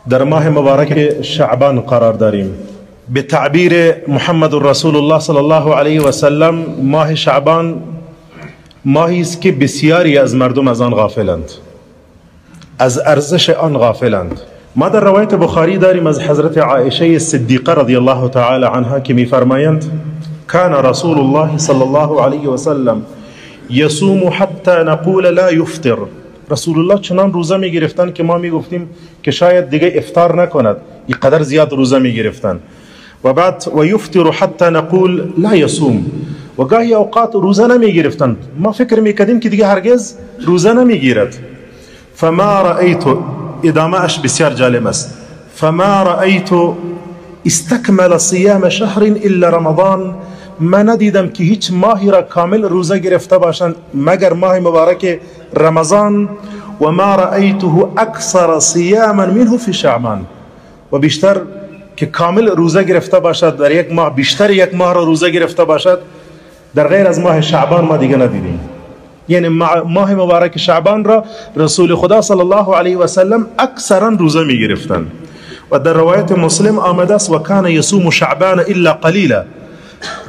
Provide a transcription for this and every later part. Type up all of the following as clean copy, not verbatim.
در ماه مبارک شعبان قرار داریم. به تعبیر محمد رسول الله صلی الله علیه و سلم، ماه شعبان ماهی است که بسیاری از مردم از آن غافلند، از ارزش آن غافلند. ما در روایت بخاری داریم از حضرت عایشه صدیقه رضی الله تعالی عنها که میفرمایند: کان رسول الله صلی الله علیه و سلم یصوم حتی نقول لا یفطر. رسول الله چنان روزه میگرفتن که ما میگفتیم که شاید دیگه افطار نکند، اینقدر زیاد روزه میگرفتن. و بعد و یفطر حتی نقول لا یصوم، و گاهی اوقات روزه نمیگرفتن، ما فکر میکردیم که دیگه هرگز روزه نمیگیرد. فما رأیت، ادامه اش بسیار جالب است، فما رأیت استکمل صیام شهر الا رمضان. من ندیدم که هیچ ماهی را کامل روزه گرفته باشند مگر ماه مبارک رمضان. و ما رأیته اکثر صیاما منه فی شعبان، و بیشتر که کامل روزه گرفته باشد در یک ماه، بیشتر یک ماه را روزه گرفته باشد در غیر از ماه شعبان ما دیگه ندیدیم. یعنی ماه مبارک شعبان را رسول خدا صلی الله علیه و سلم اکثرا روزه می گرفتن. و در روایت مسلم آمده است: و کان یصوم شعبان الا قلیلا.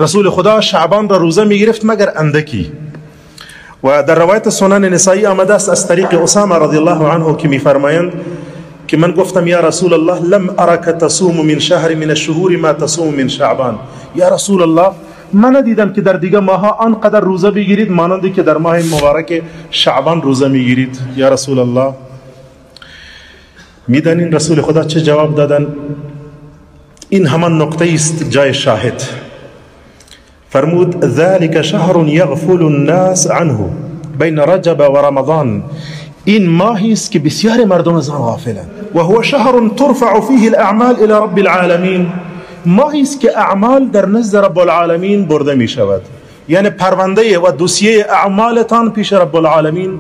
رسول خدا شعبان را روزه می گرفت مگر اندکی. و در روایت سنن نسائی آمده است از طریق اسامه رضی الله عنه که می فرمایند که من گفتم: یا رسول الله لم ارک تصوم من شهر من الشهور ما تصوم من شعبان. یا رسول الله من ندیدم که در دیگه ماها آنقدر روزه بگیرید مانند که در ماه مبارک شعبان روزه میگیرید. یا رسول الله، میدانین رسول خدا چه جواب دادن؟ این همان نقطه است جای شاهد. فرمود: ذلك شهر یغفل الناس عنه بین رجب و رمضان. این ماهی است که بسیار مردم از آن غافلند. و هو شهر ترفع فیه الاعمال الى رب العالمین. ماهی است که اعمال در نزد رب العالمین برده می شود، یعنی پرونده و دوسیه اعمالتان پیش رب العالمین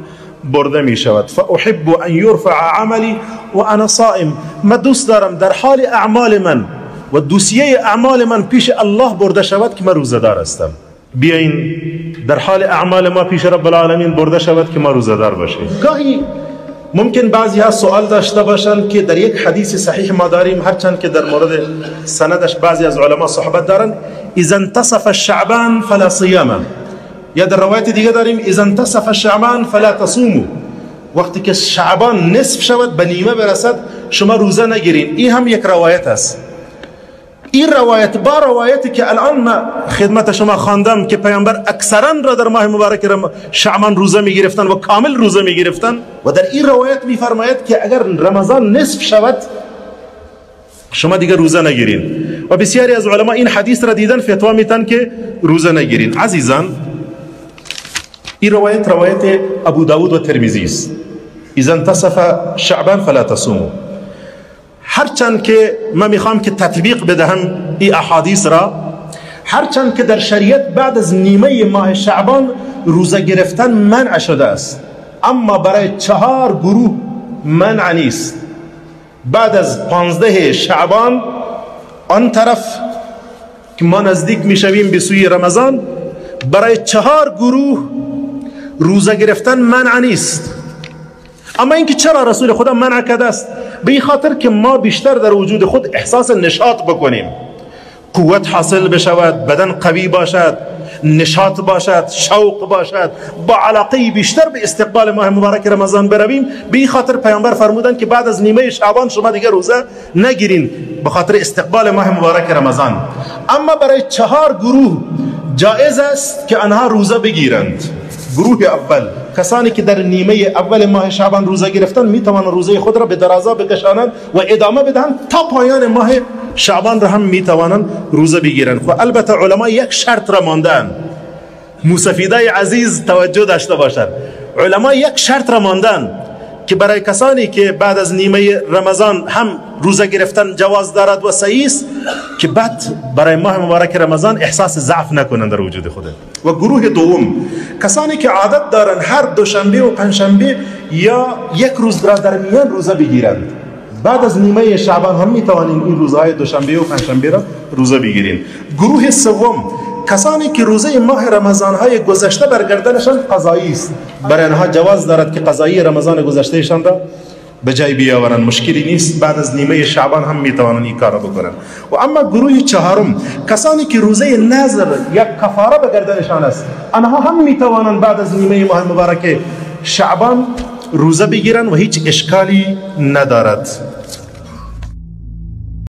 برده می شود. فاحب ان یرفع عملی و انا صائم. من دوست دارم در حال اعمال من و دوسیه اعمال من پیش الله برده شود که من روزه دار هستم. بیاین در حال اعمال ما پیش رب العالمین برده شود که ما روزه دار باشیم. گاهی ممکن بعضی ها سوال داشته باشند که در یک حدیث صحیح ما داریم، هرچند که در مورد سندش بعضی از علما صحبت دارند: اذا انتصف الشعبان فلا صیام. یا در روایت دیگه داریم: اذا انتصف الشعبان فلا تصوموا. وقتی که شعبان نصف شود، به نیمه برسد، شما روزه نگیرین. این هم یک روایت است. این روایت با روایتی که الان ما خدمت شما خواندم که پیامبر اکثرا را در ماه مبارک شعبان روزه می گرفتن و کامل روزه می گرفتن، و در این روایت می فرماید که اگر رمضان نصف شود شما دیگه روزه نگیرین. و بسیاری از علما این حدیث را دیدن فتوا میتن که روزه نگیرین. عزیزان، این روایت روایت ابو داود و ترمذی است: اذا انتصف شعبان فلا تصوموا. هرچند که من میخوام که تطبیق بدهم این احادیث را، هرچند که در شریعت بعد از نیمه ماه شعبان روزه گرفتن منع شده است، اما برای 4 گروه منع نیست. بعد از 15 شعبان آن طرف که ما نزدیک میشویم به سوی رمضان، برای 4 گروه روزه گرفتن منع نیست. اما اینکه چرا رسول خدا منع کرده است؟ به این خاطر که ما بیشتر در وجود خود احساس نشاط بکنیم، قوت حاصل بشود، بدن قوی باشد، نشاط باشد، شوق باشد، با علاقه بیشتر به استقبال ماه مبارک رمضان برویم. به این خاطر پیامبر فرمودند که بعد از نیمه شعبان شما دیگه روزه نگیرین به خاطر استقبال ماه مبارک رمضان. اما برای 4 گروه جایز است که آنها روزه بگیرند. گروه اول، کسانی که در نیمه اول ماه شعبان روزه گرفتن، می توانند روزه خود را به درازا بکشانند و ادامه بدهند تا پایان ماه شعبان را هم می توانند روزه بگیرند. و البته علما یک شرط را ماندند، موسفیدای عزیز توجه داشته باشند. علما یک شرط را ماندند که برای کسانی که بعد از نیمه رمضان هم روزه گرفتن جواز دارد و صحیح است، که بعد برای ماه مبارک رمضان احساس ضعف نکنند در وجود خود. و گروه دوم، کسانی که عادت دارند هر دوشنبه و پنجشنبه یا یک روز را در میان روزه بگیرند، بعد از نیمه شعبان هم میتوانین این روزهای دوشنبه و پنجشنبه را روزه بگیرین. گروه سوم، کسانی که روزه ماه رمضان های گذشته بر گردنشان قضایی است، برای آنها جواز دارد که قضایی رمضان گذشتهشان را به جای بیاورند، مشکلی نیست، بعد از نیمه شعبان هم میتوانند این کار بکنند. و اما گروه چهارم، کسانی که روزه نذر یا کفاره به گردنشان است، آنها هم میتوانند بعد از نیمه ماه مبارک شعبان روزه بگیرند و هیچ اشکالی ندارد.